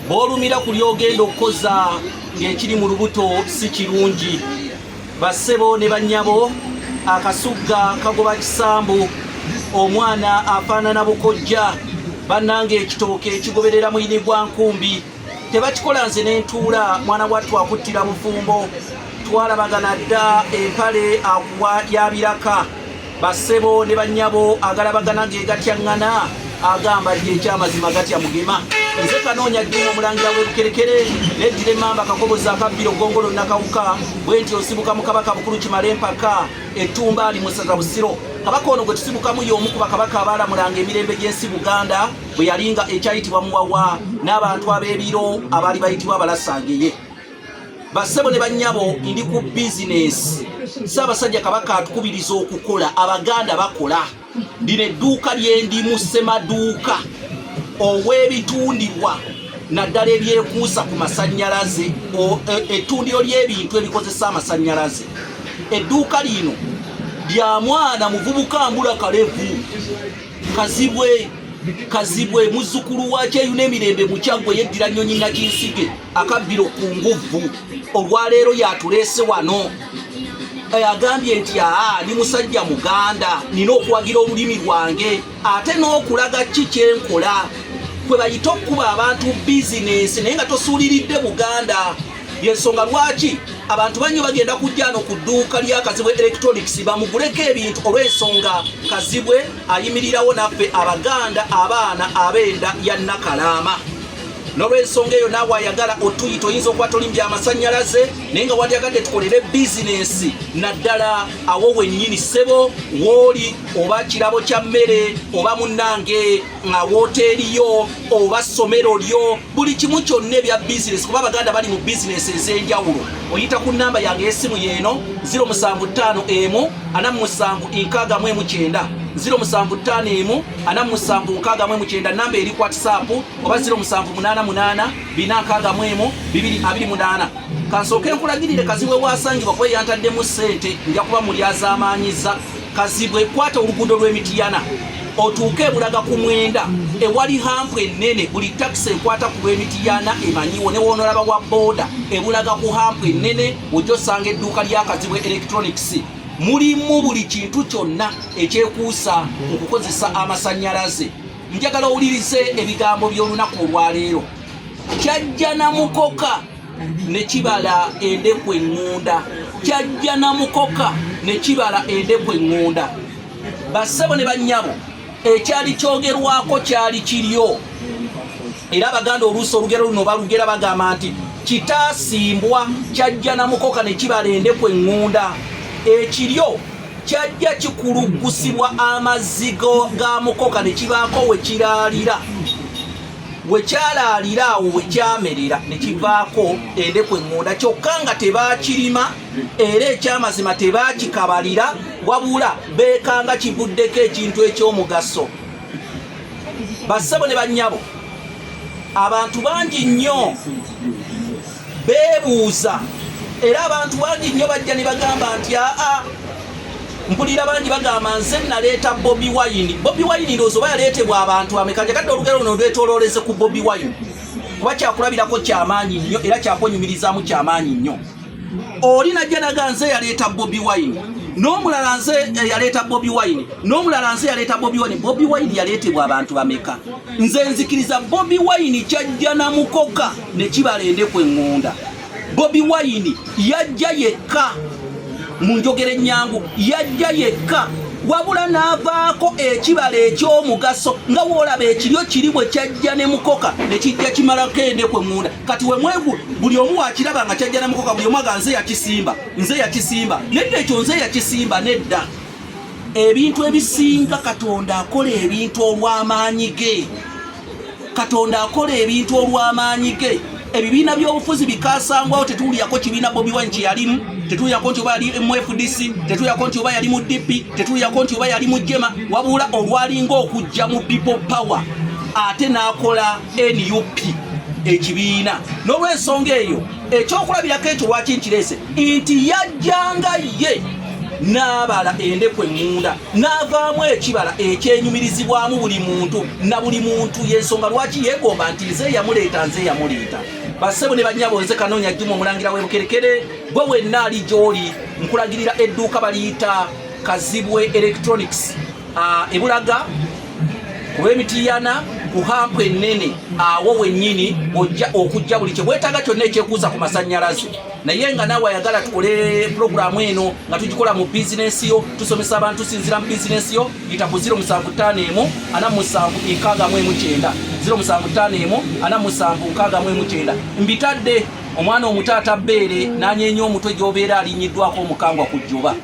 Bw'olumira ku ly'ogenda okukoza ng'ekiri mu lubuto si kirungi. Bassebo ne bannyabo, akasugga kagoba kisambu, omwana afaanana bukojja. Bannange ekitooke ekigoberera muyini gwa nkumbi tebakikola nze ne ntuula. Mwana wattu akuttira bufumbo, twalabagana dda empale akuwa ya biraka. Bassebo ne bannyabo, agalabagana ge gatyaŋŋana, agamba gye ekyamazima gatya mugema. Nze Kanoonya Jjuma, omulangira w'Ebukerekere, neddira emmamba Kakoboza akabbiro Ggongolo Nakawuka. Bwe nti osibuka mu Kabaka Bukulu Kimala Empaka Ettumbaali mu ssaza Busiro. Kabaka ono gwe tusibukamu y'omu ku bakabaka abaalamulanga emirembe gy'ensi Buganda bwe yalinga ekyayitibwa Muwawa n'abantu ab'ebiro abaali bayitibwa Abalasangeye. Bassebo ne bannyabo, ndi ku bizinesi. Ssaabasajja Kabaka atukubiriza okukola, Abaganda bakola. Lino edduuka lyendimu, ssemaduuka ow'ebitundibwa naddala ebyekuusa ku masannyalaze, ettundiro ly'ebintu ebikozesa amasannyalaze. Edduuka lino lya mwana muvubuka mbula kalevu Kazibwe Kazibwe, muzzukulu wa Kyeyuna Emirembe Mukyaggwe, yeddira Nnyonyi Nakinsige akabbiro ku nguvvu. Olwaleero yatuleese wano. Agambye nti aa, ni musajja Muganda, nina okuwagira olulimi lwange ate n'okulaga ki kyenkola kwe bayita okukuba abantu bizinensi naye nga tosuuliridde Buganda. Yensonga lwaki abantu banyo bagenda kujja ano ku dduuka lya Kazibwe Electronics bamuguleko ebintu, olw'ensonga Kazibwe ayimirirawo naffe Abaganda, abaana ab'enda ya Nakalaama. N'olw'ensonga eyo, naawe ayagala otuyita, oyinza okuba tolimbya amasannyalaze naye nga wandyagadde tukolere bizinensi naddala awo wennyini ssebo wooli, oba kirabo kya mmere, oba munnange nga wooteeri yo oba ssomero lyo, buli kimu kyonna ebya bizinesi, kuba Abaganda bali mu bizinesi ez'enjawulo. Oyita ku nnamba yange y'essimu yeeno 0751 47 69, 0751 47 69, namba eri ku WhatsApp, oba 0788 461 228. Kansooke nkulagirire Kazibwe wasangibwa, kuba yantaddemu ssente, nja kuba mulyazaamaanyiza Kazibwe. Kwata oluguudo lw'Emitiyana otuuke ebulaga ku 9 ewali hump ennene. Buli takisi ekwata ku lw'Emitiyana emanyiwo, ne woonolaba wa booda ebulaga ku hump ennene, ojja osanga edduuka lya Kazibwe Electronics. Mulimu buli kintu kyonna ekyekuusa ku kukozesa amasannyalaze. Njagala owulirize ebigambo by'olunaku olwaleero. Kyajja na mukoka ne kibala endeku eŋŋunda. Kyajja na mukoka ne kibala endeku eŋŋunda. Bassebo ne bannyabo, ekyali kyogerwako kyali kiryo, era Abaganda oluusi olugero luno balugera, bagamba nti kitaasimbwa kyajja na mukoka ne kibala endeku eŋŋunda. Ekiryo kyajja kikuluggusibwa amazzi ga mukoka ne kibaako we kiraalira. We kyalaalira awo we kyamerera ne kivaako endeku eŋŋunda, kyokka nga tebaakirima, era ekyamazima tebaakikabalira, wabula beekanga kivuddeko ekintu eky'omugaso. Bassebo ne bannyabo, abantu bangi nnyo beebuuza, era abantu bangi nnyo bajja ne bagamba nti aa, mpulira bangi bagamba nze naleeta Bobi Wine. Bobi Wine ndowooza oba yaleetebwa abantu ameka? Njagadde olugero luno lwetolooleze ku Bobi Wine, kuba kyakulabirako kyamaanyi nnyo era kyakwenyumirizaamu kyamaanyi nnyo. Oli najja naga nze yaleeta Bobi Wine, n'omulala nze yaleeta Bobi Wine, n'omulala nze yaleeta Bobi Wine. Bobi Wine yaleetebwa abantu bameka? Nze nzikiriza Bobi Wine kyajja na mukoka ne kibala endeku eŋŋunda. Bobi Wine yajja yekka, mu njogera ennyangu yajja yekka, wabula n'avaako ekibala eky'omugaso, nga woolaba ekiryo kiri bwe kyajja ne mukoka ne kijja kimalako endeku eŋŋunda. Kati we mwegu buli omu wakiraba nga kyajja na mukoka, buli omu aga nze yakisimba, nze yakisimba. Nedda, ekyo nze yakisimba nedda. Ebintu ebisinga Katonda akola ebintu olw'amaanyi ge. Katonda akola ebintu olw'amaanyi ge. Ebibiina by'obufuzi bikasangwawo, tetuwulirako kibiina Bobi Wine kyeyalimu, tetuwulirako nti oba yali mu FDC, tetuwulirako nti oba yali mu DP, tetuwulirako nti oba yali mu JEEMA, wabula olwalinga okujja mu People Power ate n'akola NUP ekibiina. N'olw'ensonga eyo, ekyokulabirako ekyo lwaki nkireese nti yajjanga ye. N'abala endeku eŋŋunda n'avaamu ekibala ekyenyumirizibwamu buli muntu na buli muntu. Y'ensonga lwaki yeegomba nti nze yamuleeta, nze yamuleeta. Bassebo ne bannyabo, nze Kanoonya Juma, omulangira w'Ebukerekere. Gwe wenna ali gy'oli, nkulagirira edduuka baliyita Kazibwe Electronics, ebulaga ku lw'Emitiyana ku hampu ennene. Awo wennyini ojja okujja buli kye weetaaga kyonna ekyekuusa ku masannyalaze. Naye nga naawe ayagala tukole pulogulaamu eno nga tugikola mu bizinensi yo, tusomesa abantu tusinzira mu bizinensi yo, yita ku 0751 47 69, 0751 47 69. Mbitadde omwana omuto atabbeere n'anyeenya omutwe gy'obeera alinyiddwako omukangwa ku jjoba.